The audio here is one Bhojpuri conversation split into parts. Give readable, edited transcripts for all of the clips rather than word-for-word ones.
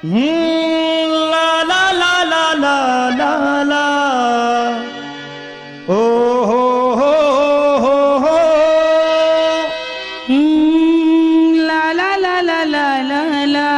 ला ला ला ला ला ला ला ओ हो हो हो हो ला ला ला ला ला ला ला।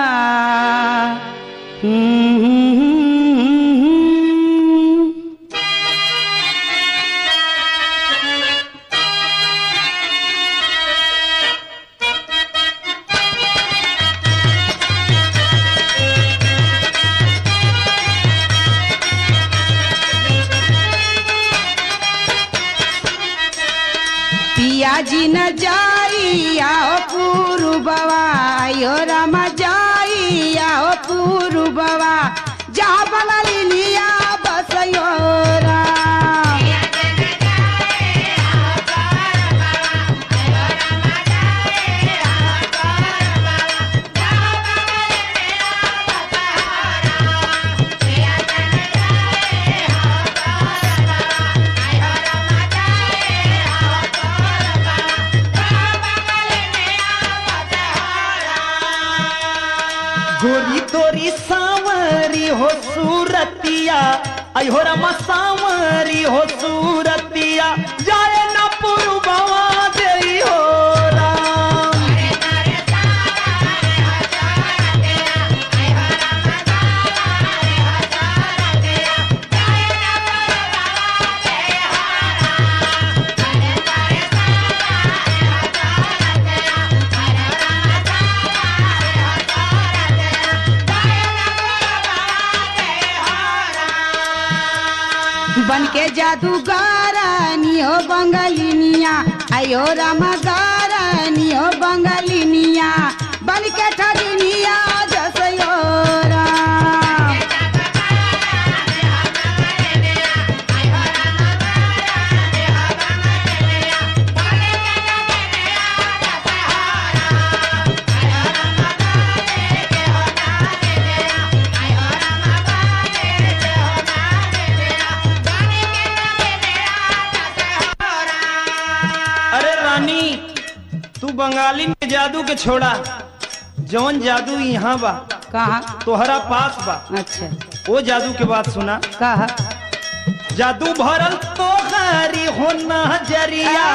पिया जी न जाई आओ पुरुबवा, यो रामा जाई आओ पुरुबवा, जा बंगालिनिया बसयो राम। गोरी तोरी सांवरी हो सूरतिया, आई हो रमा सांवरी हो सूरतिया, जाए ना पुरुबवा देई हो राम। बनके जादूगारानी हो बंगालिनिया, आयो रामा गारानी हो बंगालिनिया, बनके ठगिनिया जसयो राम। अरे रानी, तू बंगाली में जादू के छोड़ा, जौन जादू यहाँ बा कहा तोहरा पास बा। अच्छा, वो जादू के बात सुना। कहा जादू भरल तोहारी हो नजरिया,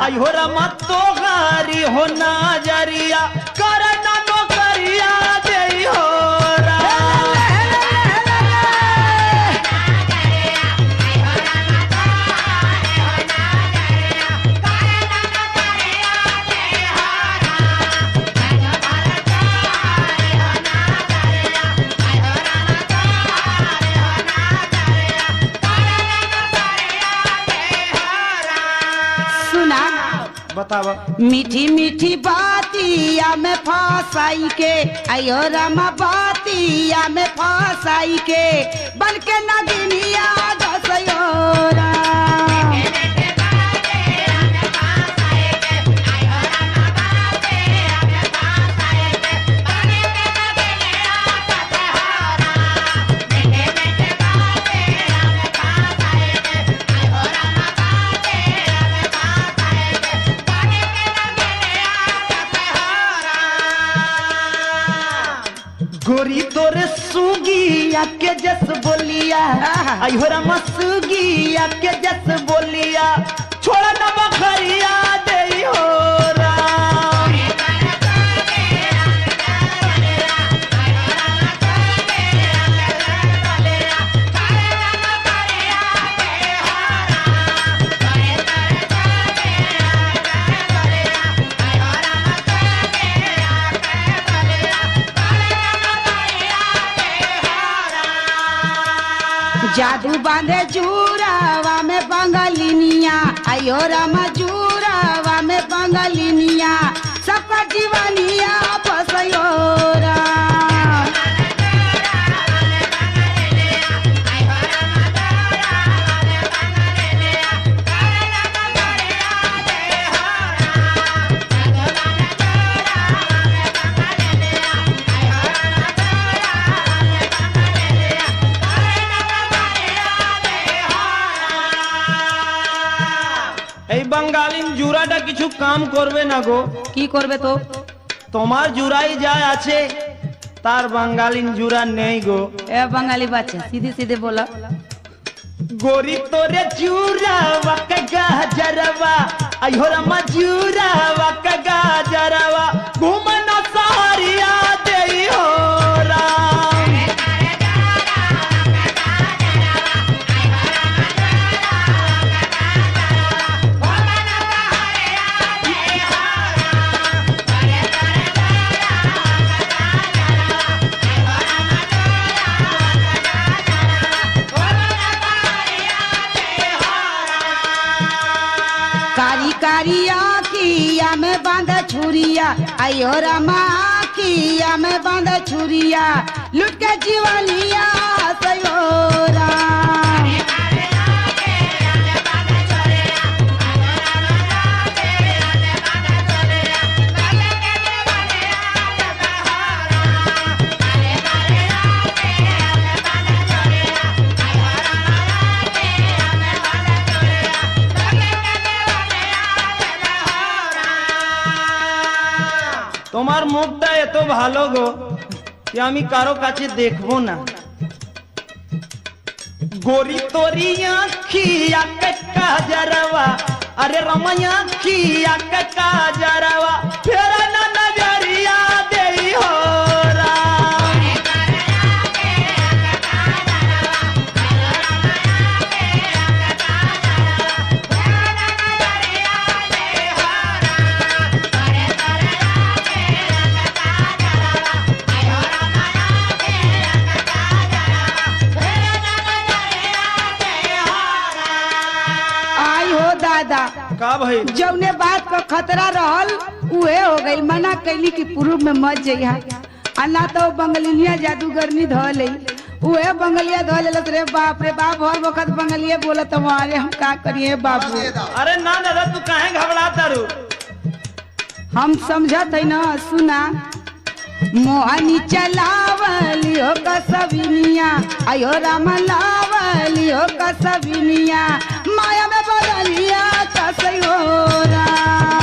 आई हो रमा तोहारी हो नजरिया, करना नौकरिया देई हो राम। सुना बतावा। मीठी मीठी बातिया में फसाई के, आयो रामा बातिया में फसाई के, बनके नगिनिया जसयो राम। गोरी तोरे सुगिया के जस बोलिया, आई हो रमा सुगिया के जस बोलिया, छोड़ा ना बखरिया देई हो राम। जादू बांधे जूरावा में बंगालिनिया, आयो रामा जूरावा में बंगालिनिया, सबका जीवनिया फसयो राम। এই বাঙালিন জুরাটা কিছু কাম করবে না গো। কি করবে তো? তোমার জুরাই যায় আছে तार बंगाली जुरा नहीं गो। ए बंगाली बच्चा सीधे सीधे बोला। गोरी तोरे चूरावा के गाजरवा आई हो रमा चूरावा के गाजरवा घूमना सारिया देई हो राम। कारी कारिया किया में बांध छुरिया आयो रमा किया में बांध छुरिया लुट के जीवनिया सयो राम। তোমার মুখটা এত ভালো গো যে আমি কারো কাছে দেখবো না। गोरी तोरी आँखिया के काजरवा अरे रमैया आँखिया के काजरवा फेर ना नजरिया देई हो राम। आई हो दादा का भाई जौने बात का खतरा रहल उहे हो गई। मना कैली कि पूर्व में मत जइहा आ ना तो बंगलिनिया जादूगरनी धो ले उहे बंगलिया धो ले रे बाप रे बाप हर वक्त बंगलिए बोलत हमारे हम का करिए बाबू। अरे ना दादा तू काहे घबराता रू? हम समझत है ना। सुना मोहनी चलावली हो कसबिनिया आयो राम लावली हो कसबिनिया माया में बदलिया कसई हो राम।